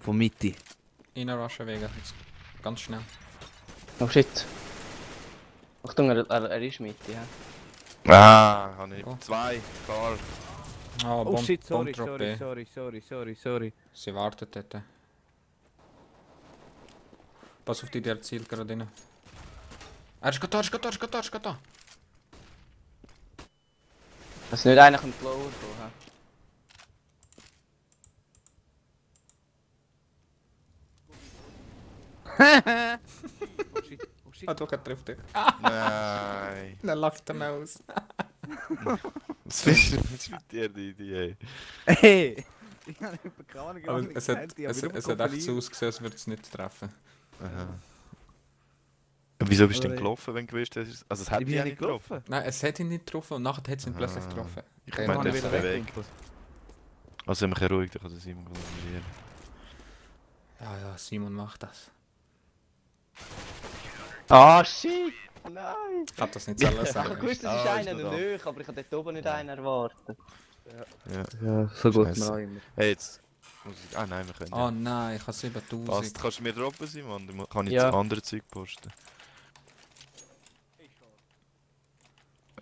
Von Mitte. Reinrushen wegen. Jetzt ganz schnell. Oh shit. Achtung, er ist Mitte, ja. Ah, habe ich Oh. 2, klar. Ah, Oh shit, sorry, Bombdrop B. sorry. Sie wartet dort. Pass auf die, der zielt gerade rein. Er ist gerade da. Dass nicht einer kommt lower kommen, Oh shit. Ah, doch, er trifft dich. Nein. Dann lacht er aus. Was ist denn mit dir, die Idee? Hey! Ich habe nicht keine Ahnung, Aber es hat echt so ausgesehen, als würde es nicht treffen. Aha. Wieso bist du denn Oder- gelaufen, wenn du gewusst hast? Also es hat Ich dich bin ja ja nicht nicht getroffen. gelaufen. Nein, es hat ihn nicht getroffen und nachher hat es ihn Aha. plötzlich getroffen. Ich Dann meine, habe das ich ist wieder bewegt. Also wir können ruhig, dann kann das Simon kontrollieren. Ja, Simon macht das. Ah shit! Nein! Ich kann das nicht selber Ich sagen. wusste, es ist Ah, einer ist noch noch nicht, aber ich habe dort oben nicht einen erwartet. Ja. Ja, so gut Scheisse. mal immer. Hey, jetzt muss ich... Ah nein, wir können Oh ja. nein, ich habe 7000. Passt, kannst du mir droppen, Simon? Dann kann ich Ja. das andere Zeug posten.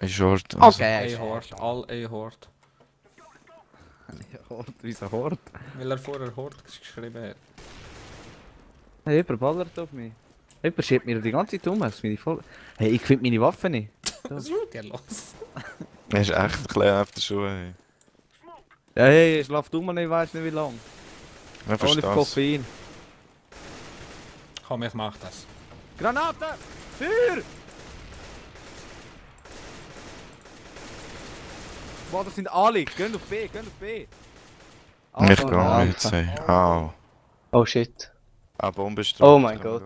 Ein Short. Also. Okay, A-Hort, all A-Hort. Hort, wieso Hort? Weil er vorher Hort geschrieben hat. Hey, jemand ballert auf mich. Jemand schiebt mir die ganze Zeit um, das finde ich voll... Hey, ich finde meine Waffe nicht. Was ist mit dir los? Er ist echt ein bisschen auf den Schuhen. Ja, hey, ich schlafe dumm, ich weiß nicht wie lange. Ja, Ohne verstehst du? Koffein. Komm, ich mach das. Granate! Feuer! Boah, das sind alle. Gehen auf B, gehen auf B. Ich Ah, gehe Alter. jetzt sagen. Au. Oh shit. Ah, Bombenstrom. Oh mein Gott.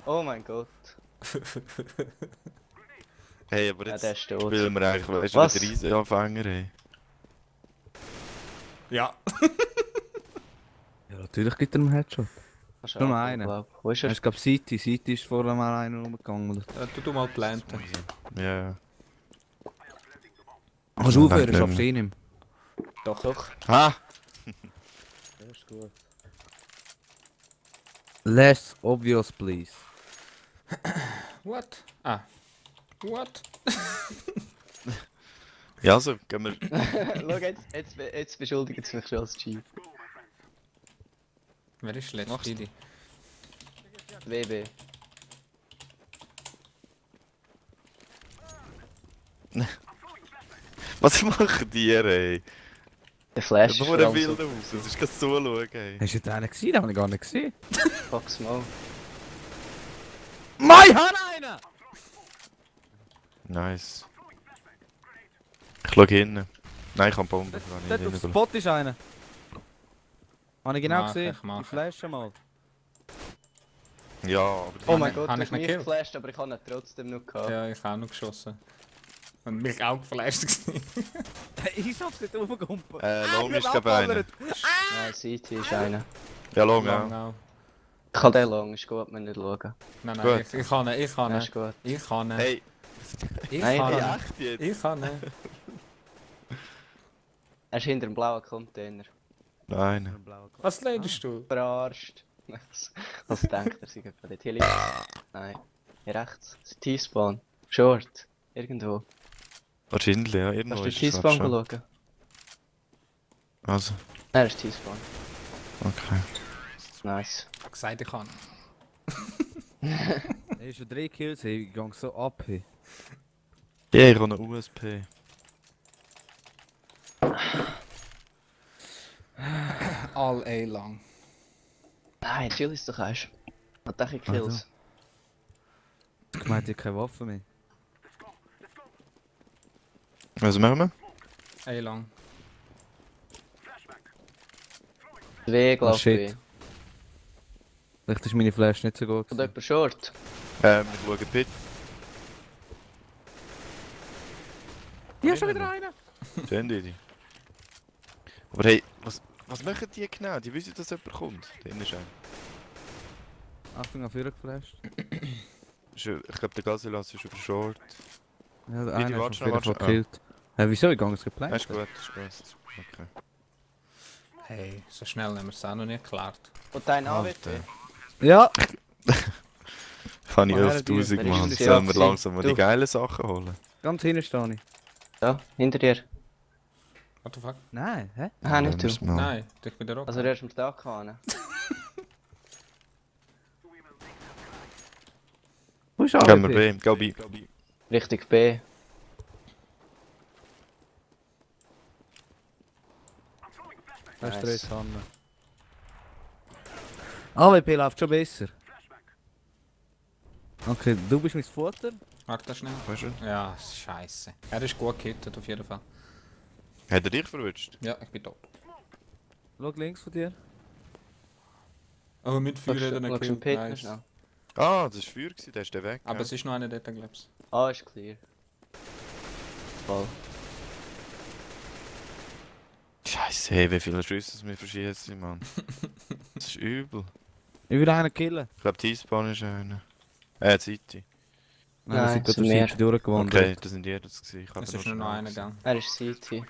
Oh mein Gott. Hey, aber Ja, jetzt der ist tot. will wir eigentlich, weißt du, Was? wieder Reiseanfänger haben. Ja. Ja, natürlich gibt er einen Headshot. Kannst du Nur auch, einen. glaub. Wo ist Er er? ist glaub City. City ist vorher mal einer rumgegangen. Oder? Du mal planten. Ja. Kannst du aufhören, Nein, schaffst du eh nicht mehr. Doch. Ah! Das ist gut. Less obvious, please. What? Ah. What? Ja, also, gehen wir... Schau, jetzt beschuldigt es mich schon als Chief. Wer ist schlecht? Mach's. Didi. WB. Was machen die, ey? Der Flash Nur vor ein allem wilder Haus, das ist gerade zuschauen, ey. Hast du jetzt einen gesehen? Den habe ich gar nicht gesehen. Fox mal. Mai, hat einen! Nice. Ich schau hin. Nein, ich kann Bomben. Dort auf dem Spot ist einer. Habe ich genau Mach gesehen. ich, mach Die ich. Flasche mal. Ja, aber... Oh mein ich- Gott, hab du ich hast mich ihn gekillt? geflasht, aber ich habe ihn trotzdem noch gehabt. Ja, ich habe auch noch geschossen. Und mich auch geflasht gewesen. Ich schaff's nicht aufgekumpelt. Long ist glaube einer. Nein, CT ist einer. Ja, Long Lang auch. auch. Ich kann den lang, ist gut, man nicht schauen. Nein, Gut. nein, ich kann ihn, Ja, ist gut. ich kann ihn. Hey, Ich Nein, kann hey, ihn. echt jetzt? Ich kann ihn. Er ist hinter dem blauen Container. Nein. Was leidest du? Verarscht. Was denkt er sich etwa dort? Hier links? Nein. Hier rechts. Das ist T-Spawn. Short. Irgendwo. Wahrscheinlich, ja. Irgendwo Kannst du ist es, T-Spawn glaub schauen? Also, Er ist T-Spawn. okay. Nice. Ich hab gesagt, ich kann. Er ist schon 3 Kills, hey, ich gang so ab. Hey. Ja, ich habe eine USP. All A lang. Nein, chill ist doch erst. Hat auch Kills. Ich meinte, ich habe keine Waffe mehr. Was machen wir? A lang. Zwei, glaub shit. ich. Vielleicht ist meine Flash nicht so gut. Und gewesen. jemand Short. Wir schauen Pit. Ja, schon wieder einer! Sehen die? Aber hey, was machen die genau? Die wissen, dass jemand kommt. Da innen ist einer. Achtung, auf Führer geflasht. Ich glaube, der Gasilas ist über Short. Ja, der Wie, eine warte ist schnell, auf jeden Fall warte schnell. gekillt. Wieso? Ich gang es Ja, geplant. ist gut, ist gut. Okay. Hey, so schnell haben wir es auch noch nicht geklärt. Und dein Alter. AWP? Ja! Kann ich Woher 11'000 die- Mann. die- Sollen wir die- langsam mal die du. geilen Sachen holen? Ganz hinten stehe ich. Da, hinter dir. What the fuck? Nein, hä? Ah, Nehmen nicht wir's du. mal. Nein, ich bin der Rock. Also du hast am Tag gehabt. Wo ist Gehen wir AWP? B. Go B. Richtig B. Da ist Nice. der jetzt Hanne. AWP läuft schon besser. Okay, du bist mein Futter. Warte schnell. Weißt du? Ja, scheiße. Er ist gut gehittet auf jeden Fall. Hat er dich verwünscht? Ja, ich bin top. Schau links von dir. Aber mit Feuer hat er Schau nicht zum gekillt. Pit Nice. schnell. Ah, das war Feuer, der ist der weg. Aber ja. es ist noch einer dort, glaubst Ah, ist clear. Voll. Scheiße, hey, wie viele Schüsse wir verschießen, Mann. Das ist übel. Ich will einen killen. Ich glaube, T-Spawn ist einer. City. Nein, wir Nein, sind es gerade sind durch die durchgewandert. Okay, das sind die jetzt gesehen. Ich habe Es ist nur noch einer gegangen. Er ist CT.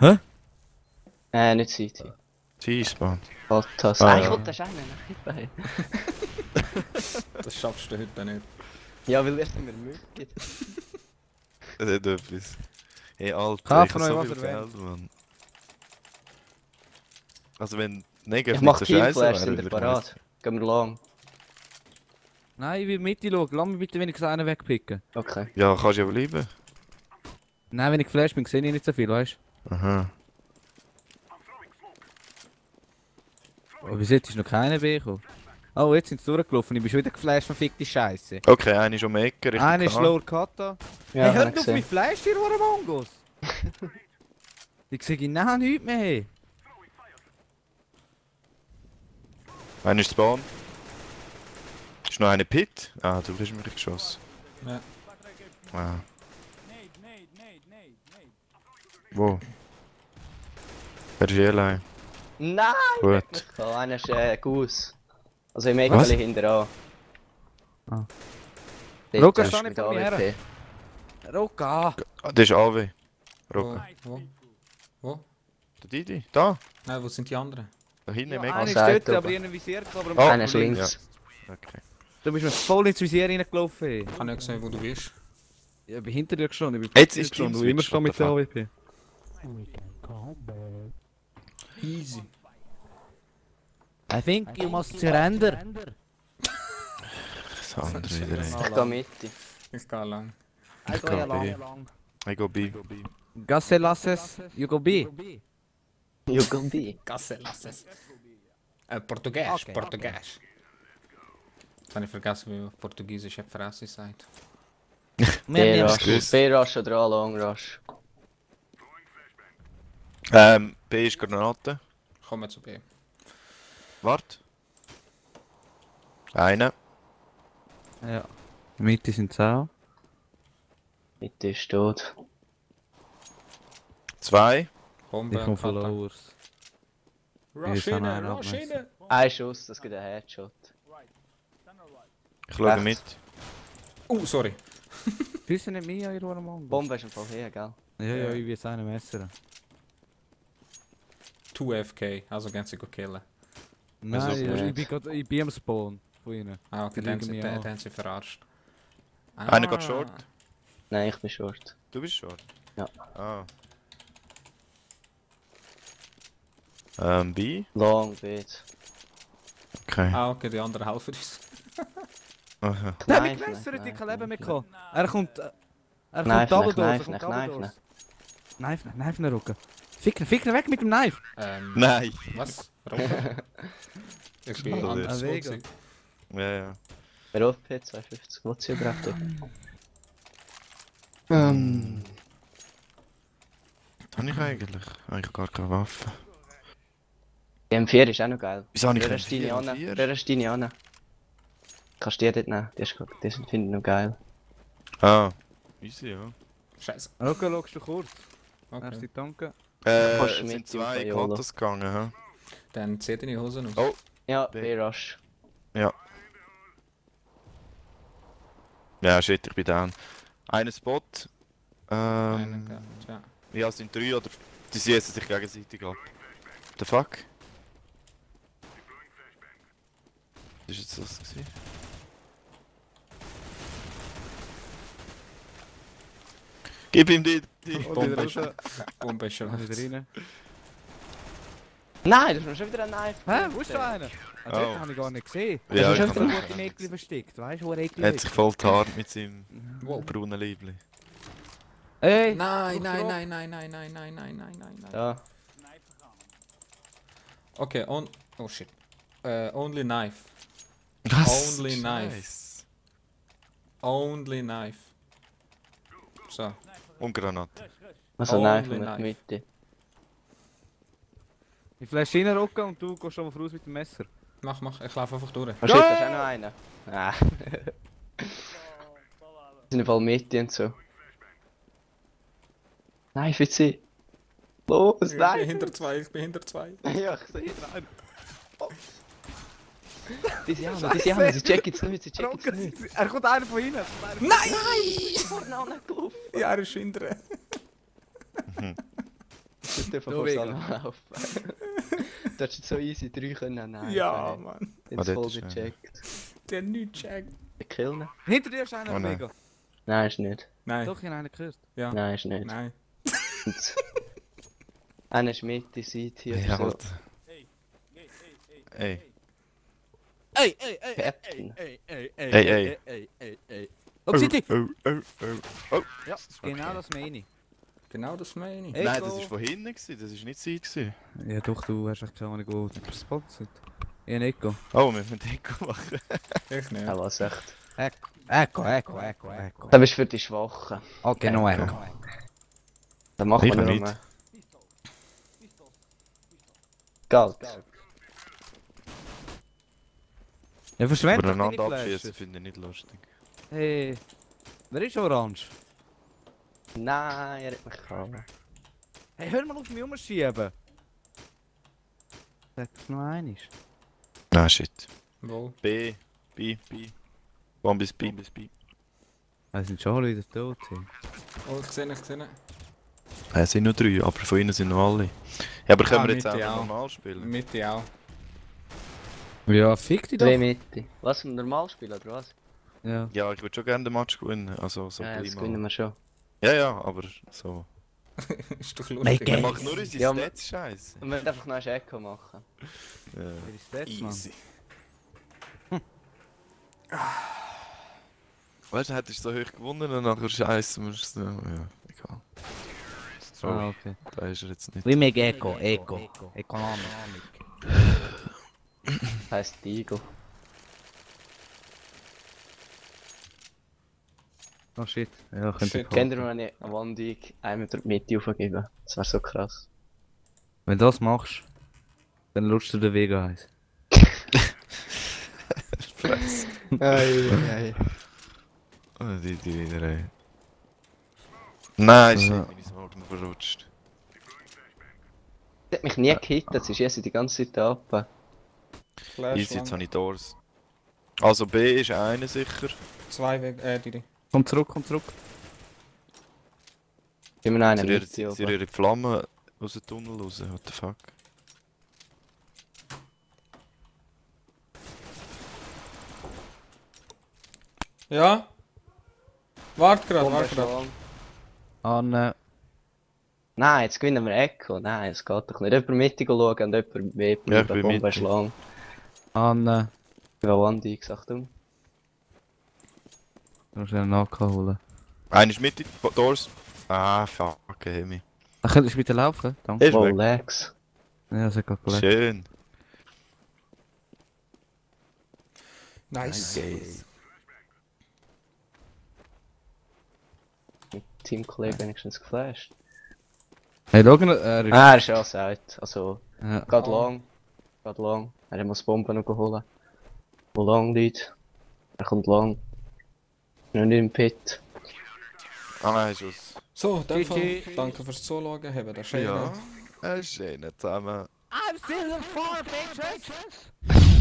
Hä? Nicht CT. T-Spawn. Altas. Ah, Ich ja. wollte das auch nicht bei. Das schaffst du heute nicht. Ja, weil er mir mögt. Das hat etwas. Hey, Alter, Kaufen ich euch, hab was so viel ihr Geld, Mann. Also wenn Negev Ich nicht mach so scheiße Killflash, wäre, sind würde wir ich parat. Gehen wir lang. Nein, ich will Mitte schauen. Lass mich bitte wenigstens einen wegpicken. Okay. Ja, kannst du ja bleiben. Nein, wenn ich geflasht bin, sehe ich nicht so viel, weißt Aha. du? Aber bis jetzt ist noch keiner gekommen. Oh, jetzt sind sie durchgelaufen. Ich bin schon wieder geflasht, verfickte Scheiße. Okay, einer ist um die Ecke, Richtung Einer ist K. Lower Kata. Ja, Hey, hab hört ich auf mich gesehen. Flash, ihr Mongos! Ich sehe genau nichts mehr. Hey. Einer ist Spawn. Ist noch einer Pit? Ah, du hast mich geschossen. Ja. Ah. Wo? Wer ist hier allein? Nein! Gut. Oh, einer ist Goose. Also im Eckeli hinterher. Ah. Dort Rocker, ist steh mit nicht vor mir AWP. her. Roka! Ah, das ist AW. Wo? Rocker. Wo? Wo? Der Didi? Da? Nein, wo sind die anderen? Da hinten im Ja, Eck. einer ist Seite dort, aber oben. ich habe einen Visier gehabt, aber am Oh, Einer ist Kopf links. links. Okay. Du bist mir voll ins Visier reingelaufen. Hey. Ich habe nicht gesehen, wo du bist. Ja, ich bin hinter dir gestanden. Ich bin Jetzt vor dir ist gestanden, Teamswitch, wo immer schon mit der what the AWP. Easy. I think you must surrender. Das andere wieder. ey. Ich gehe mit. Ich gehe lang. I go along. I go B. Gasse lasses, you go B. You go B. Gasse, lass es. Portugiesisch, Okay, Portugiesisch. Jetzt habe ich vergessen, wie man auf Portugiesisch Fresse sagt. B-Rush. gewusst. B-Rush oder A-Long Rush. B ist Granate. Kommen wir zu B. Wart. Einer. Ja. Mitte sind es auch. Mitte ist tot. Zwei. Bombe, Ich komme von Kata. Lowers. Rush Ich kann rein, einen rush abmessen. rein. Ein Schuss, das gibt einen Headshot. Ich schaue Rechts. mit. Sorry. Wissen nicht mehr, ihr Mongos. Bombe ist im Fall hier, gell? Ja, ja, ich will jetzt einen messern. 2 FK, also gehen sie killen. Nein, Also, ich bin am Spawn von ihnen. Ah, okay, Die dann liegen mich den an. haben sie verarscht. Einer geht short. Nein, ich bin short. Du bist short? Ja. Ah. B? Long, Bit. Okay. Ah, okay, die anderen helfen uns. Aha. Der hat Knife, mich gemessert, knife, ich kann Leben knife. mitkommen. Er kommt... Er Knife, kommt Double knife, Doors, er knife, kommt knife, Double Doors. knife. Knife, nicht Rücken. Ficken, weg mit dem Knife! Nein. Was? Warum? Ich bin Schade. anders Wege. gewesen. Ja, ja. Wer auf P250? Was sie überhaupt? Was habe ich eigentlich? Eigentlich gar keine Waffe. Die M4 ist auch noch geil. Wieso habe ich Wer keine ist deine 4 und an? 4? Wer ist deine an? Kannst du die dort nehmen? Die sind finde ich noch geil. Ah. Easy, ja. Scheiße. Rücken, schaust du kurz. Okay. Merci, danke. Kannst Es du sind mit zwei dem Viola. Katas gegangen, hä? Dann zieht deine Hosen aus. Oh. Ja, B. B-Rush. Ja, shit, ich bin down. Einen Spot. Einen gehabt, ja. Ja, es sind 3 oder... Die schießen sich gegenseitig ab. the fuck? Was ist jetzt das gewesen? Gib ihm die! Bombe ist Bombe ist schon Wieder rein. Nein, das ist mir schon wieder ein Knife. Hä, wo ist da einer? Ah, dort Oh. habe ich gar nicht gesehen. Ja, Das ich ist schon kann wieder auch gut im Eckli versteckt, weißt du, wo er Eckli Er hat sich voll getarnt mit seinem Wow. braunen Liebli. Ey! Nein, nein, nein, nein, nein, nein, nein, nein, nein, nein, nein. Ja. Okay, oh shit. Only knife. Was? Only knife. Nice. Only knife. So. Und Granate. Also Only Knife mit knife. Mitte. Ich flash reinrücken und du gehst schon mal voraus mit dem Messer. Mach. Ich laufe einfach durch. Oh shit, da ist auch noch einer. Ah. sind im Fall Mitte und so. Nein, für sie. Los, Ich bin nein! hinter zwei, ich bin hinter zwei. Ja, ich sehe dran. Oh. Diese Jammer, sie checken es nicht, sie checken es nicht. Er kommt einer von hinten. Nein! Vorne angelaufen. Ja, er ist hinter. Das dürfen Nur wir wegen. anlaufen. Du hättest so easy 3 können nehmen. Ja, Mann. Den Ah, dort voll ist einer. gecheckt. Der nicht checkt. Den killen? Hinter dir ist einer, Oh nein. mega. Nein, ist nicht. Nein. Doch, ich habe einen gehört. Ja. Nein, ist nicht. Nein. Und einer ist Mitte, Seite hier Ja, oder so. Alter. Ey. Ey! Captain. Ey! Ob City! Oh. Ja, genau das meine ich. Genau das meine ich. Ey. Nein, das war von hinten, das war nicht Zeit. Gewesen. Ja doch, du hast echt keine Ahnung, wo der Spot sind. Ich habe Echo. Oh, wir müssen Deko machen. Ich nicht. Ja, was echt. Echo. Da bist du für die Schwachen. Okay, noch Echo. Da machen Ich wir nicht. nur. Galt. Ja, verschwendet Aber doch deine einander Flasche. abschießen finde ich nicht lustig. Hey, wer ist orange? Nein, er hat mich gehauen. Hey, hör mal auf mich umschieben. Sag es noch einmal. Ah, shit. Wo? B. Bombis B. Wir sind schon alle wieder tot. Hey. Oh, ich sehe ihn. Es sind nur 3, aber von ihnen sind noch alle. Ja, aber können wir jetzt Mitte auch auch. normal spielen? Mitte auch. Ja, fick dich doch. 2 Mitte. Was, im Normalspiel oder was? Ja. Ja, ich würde schon gerne den Match gewinnen. Also so Ja, das prima. gewinnen wir schon. Ja, aber so. Ist doch Make lustig. Wir it. machen nur unsere Ja, Stats scheiße. Und wir müssen einfach noch ein Echo machen. Ja. Wer ist das, Mann? Easy. Weißt du, hättest du so hoch gewonnen und nachher scheiße musst du. Ja, egal. So, Ah, okay. da ist er jetzt nicht. We make Echo. Economic. Das heisst Eagle. Oh shit. Ja, könnte Shit. ich Kennt ihr, wenn ich eine Wandig einmal durch die Mitte aufgebe? Das wäre so krass. Wenn du das machst, dann lutscht du den Weg heiß. Fress. Ei. Oh, die wieder, ey. Nein, shit, Ja. meine Sorgen verrutscht. Das hat mich nie gehittet, sie schießen die ganze Zeit ab. Flash Easy, jetzt lang. habe ich Doors. Also B ist einer sicher. Zwei Weg, die. Komm zurück. Gib mir noch einen Sie Mitte rühren oben. die Flammen aus dem Tunnel raus, what the fuck. Ja? Warte gerade. Bombe ist lang. An. Nein, jetzt gewinnen wir Echo. Nein, es geht doch nicht. Jemand Mitte schauen und jemand B Ja, ich bleiben. bin Bombe ist Mitte. lang. An. Ich habe Wandig gesagt, du. Du musst einen nachholen. Einer ist mit Doors. Ah, fuck, Hemi. Ach, könntest du bitte laufen? Danke. Ist Wow, weg. Legs. Ja, das hat gerade gelegt. Schön. Nice. Mit Teamkollegen wenigstens geflasht. Hey, schau noch. Er ist. Ah, er ist ja outside. Also, Ja. geht lang. Geht lang. Er muss Bomben noch holen. Wo lang liegt. Er kommt lang. Noch nicht im Pit. Ah nein, Schuss. So, in dem Fall, GG. danke fürs Zuschauen. Haben das schön. Ja, schön zusammen. I'm still far, bitches!